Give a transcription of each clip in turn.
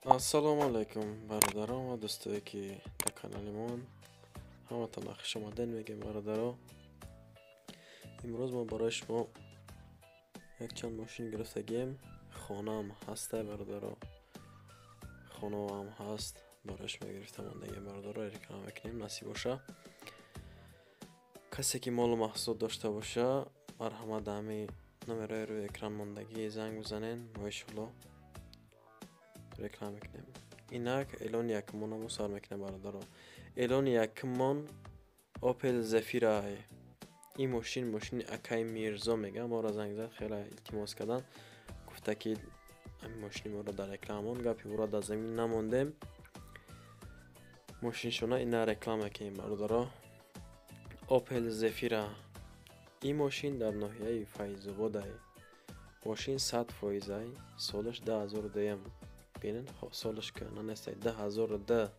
Ассалому алайкум, бародарон ва дӯстое, ки дар канали мон. Ҳаматонро хушомадед мегӯем, бародаро. Имрӯз мо барои шумо якчанд мошин гирифтагием. Хонаам ҳаста, бародаро, хонаам ҳаст, барои шумо гирифта мондагием, бародаро. Реклама мекунем, насиб боша. Касе ки молу маҳсулот дошта боша, марҳамат, дар ҳамин номерои рӯи экран мондагӣ занг бизанен, мо иншоалло реклама мекунем. Инак, эълони якумонро сар мекунем, бародаро. Эълони якуммон Опел Зефира. Ин мошин мошини акаи Мирзо мега. Моро занг зад, хеле илтимос кардан, гуфта ки ҳамин мошини моро дар рекламамон. Гапи ӯро дар замин намондем, мошиншона ина реклама мекунем, бародаро. Опел Зефира, ин мошин дар ноҳияи Файзободай. Мошин 100%-ай, солаш 2002-ям. Бинен, солаш кӯҳна нестай, 2002.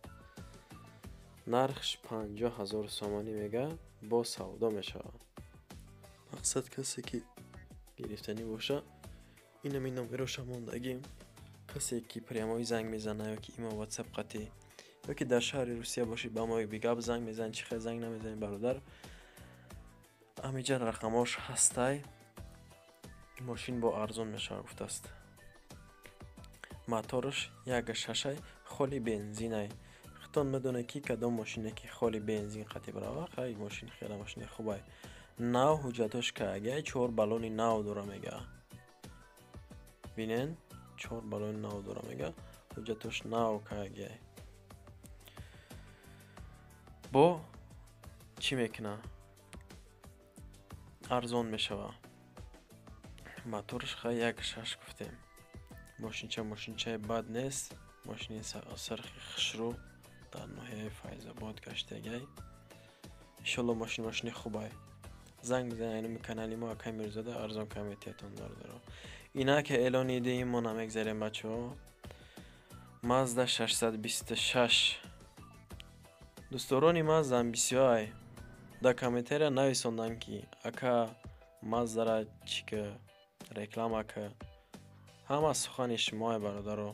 Нархш 50 000 сомонӣ мега, бо савдо мешавад. Мақсад, касе ки гирифтанӣ боша, инами номероша мондагим. Касе ки прямой занг мезана ё ки имо, Ватсап қатӣ, ё ки дар шаҳри Русия бошӣ, ба мо бигап занг мезанӣ. Чӣ хел занг намезанӣ, бародар? Ҳамиҷа рақамош ҳастай. Мошин бо арзон мешавад, гуфтааст. Мотораш як шашай, холи бензинай. Худтон медонед, ки кадом мошине ки холи бензин қатӣ барава, хай, мошин хеле мошини хубай. Нав, ҳуҷҷатош кагай, чор баллони нав дора мега. Бинен, чор баллони нав дора мега, ҳуҷҷатош нав кагай. Бо чӣ мекуна, арзон мешава. Мотораш хай як шаш гуфтем. Мошинча мошинчаи бад нест, мошини сархи хушрӯ, дар ноҳияи Файзобод гаштагай. Иншолло, мошин мошини хубай. Занг бизанед айноми канали мо, акай Мирзода арзон кам метиҳатон, бародаро. Инаке эълони дуюммо намегзарем, бачаҳо. Мазда 626. Дӯстдорони Маздам бисёрай. Дар комментария нависонданд, ки ака, Маздара чӣ ка, реклама ка. Ҳама сухани шумое, бародаро,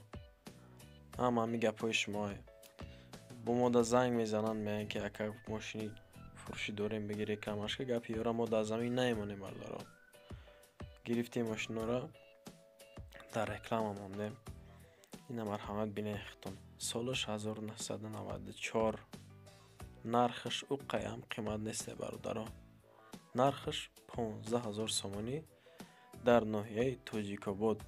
ҳама ҳами гапҳои шумое. Бо мода занг мезананд, мегӯянд, ки ака, мошини фурӯшӣ дорем, бигир, рекламаш ка. Гапи ёра мо дар замин намемонем, бародаро. Гирифтем мошинҳоро, дар реклама мондем. Ина, марҳамат, бинед худтон. Солаш 1994, нархаш ӯ қаям қимат несте, бародаро. Нархаш 15 000 сомонӣ, дар ноҳияи Тоҷикобод.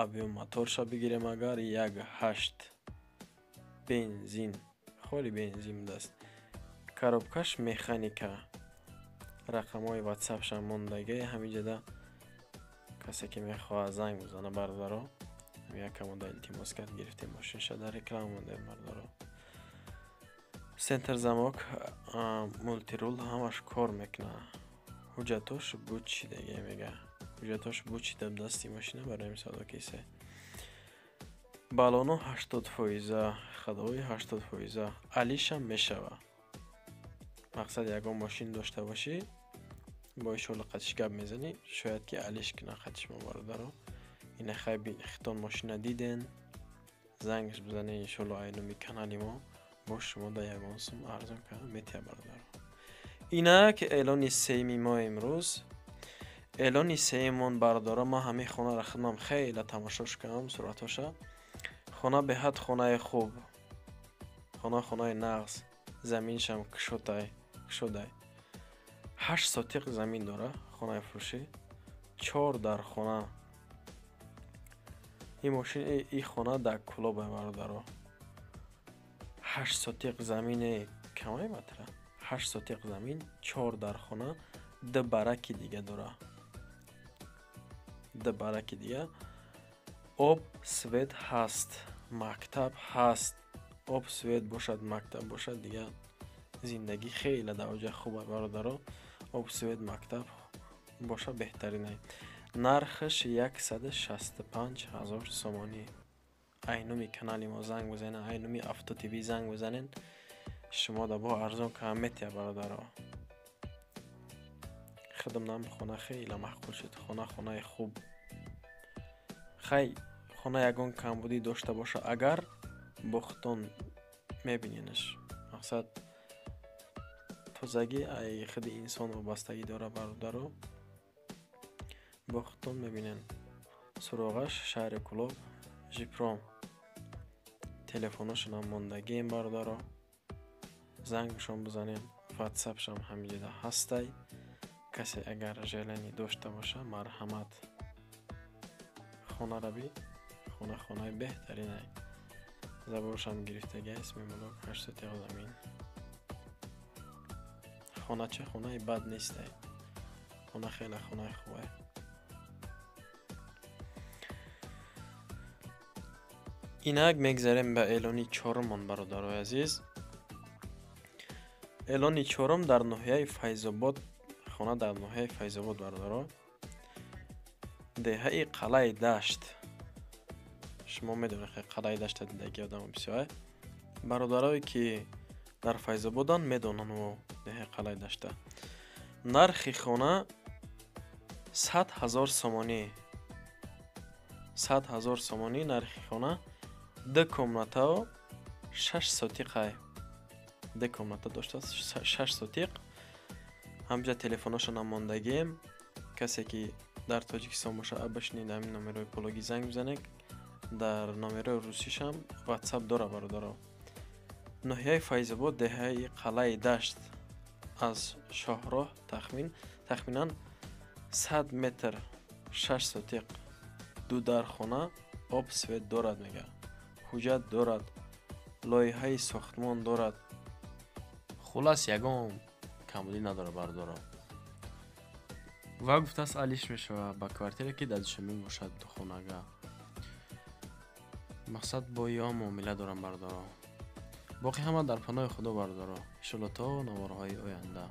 Объём моторша бигирем агар, як ҳашт, бензин, холи бензин будааст, коробкаш механика. Рақамҳои Ватсапшам мондагӣ ҳамиҷода. Касе ки мехоҳад, занг бизана, бародаро. Якамода илтимос кард, гирифтем мошинша, дар реклама мондем, бародаро. Центр замок, мультируль, ҳамаш кор мекунад. Ҳуҷҷатош буд чидаге мега, ҳуҷҷатош буд чида дасти мошина. Барои мисол, кисе баллоно 80%, ходовой 80%, алишам мешава. Мақсад, ягон мошин дошта бошӣ, бо ишола қатиш гап мезанӣ, шояд ки алиш кина қатишмо, бародаро. Ина хай, хитон мошина диден, зангаш бизанед. Иншолло, айноми канали мо бо шумо да ягон сум арзон карда метиҳад, бародаро. Инак, эълони сеюми мо имрӯз. Эълони сеюмон, бародаро, ман ҳамин хонаро худмам хеле тамошош кардам, суратҳоша. Хона беҳад хонаи хуб, хона хонаи нағз, заминшам кушодай, кушодай, 8 сотиқ замин дора. Хонаи фурӯшӣ, чор дар хона. Ин мошин, и хона дар Кӯлобе, бародаро. 8 сотиқ замине камай матра, 8 сотиқ замин, чор дар хона, ду бараки дига дора, ду бараки дига. Об, свет ҳаст, мактаб ҳаст. Об, свет бошад, мактаб бошад, дига зиндагӣ хеле дар оҷа хуба, бародаро. Об, свет, мактаб боша, беҳтаринай. Нархаш 165 000 сомонӣ. Айнуми канали мо занг бизанед, айнуми Авто ТВ занг бизанед, шумо да бо арзон кам метиҳад, бародаро. Худам нам хона хеле маъқул шуд. Хона хонаи хуб. Хай, Хона ягон камбудӣ дошта боша, агар бо худтон мебиненаш. Мақсад тозагӣ ай худи инсон вобастагӣ дора, бародаро. Бо худтон мебинен. Суроғаш шаҳри Кӯлоб, Жипром. Телефоношонам мондагием, бародаро. Зангшон бизанем, ватсапшам ҳаминҷода ҳастай. Касе агар желание дошта боша, марҳамат. Хона раби, хона хонаи беҳтаринай. Заборшам гирифтагиаст, мемолок 8 сотиқ замин. Хонача хонаи бад нестай. Хона хеле хонаи хубай. Инак мегзарем ба эълони чорумон, бародарои азиз. Эълони чорум дар ноҳияи Файзобод, хона дар ноҳияи Файзобод, бародаро. Деҳаи Қалъаи Дашт. Шумо медонед, Қалъаи Дашта дидаги одамо бисёр. Бародарое ки дар Файзободанд, медонанд деҳаи Қалъаи Дашта. Нархи хона 100 000 сомонӣ. 100 000 сомонӣ нархи хона. 2 комнатао 6 сотиқай. 2 комната доштааст, 6 сотиқ. Ҳамҷа телефоношонам мондагием. Касе ки дар Тоҷикистон боша, абашнид ҳамин номерои пологӣ занг бизанед. Дар номерои русишам ватсап дора, бародаро. Ноҳияи Файзобод, деҳаи Қалъаи Дашт, аз шоҳроҳ тахминан 100 метр, 6 сотиқ, 2 дар хона, об свет дорад, мега. Ҳуҷҷат дорад, лоиҳаи сохтмон дорад. Хулас ягон камбудӣ надорад, бародаро. Ва гуфтааст, алиш мешавад ба квартира, ки дар Душанбе бошад хонага. Мақсад бо ё муомила дорам, бародаро. Боқӣ ҳама дар паноҳи Худо, бародаро. Иншолло то наворҳои оянда.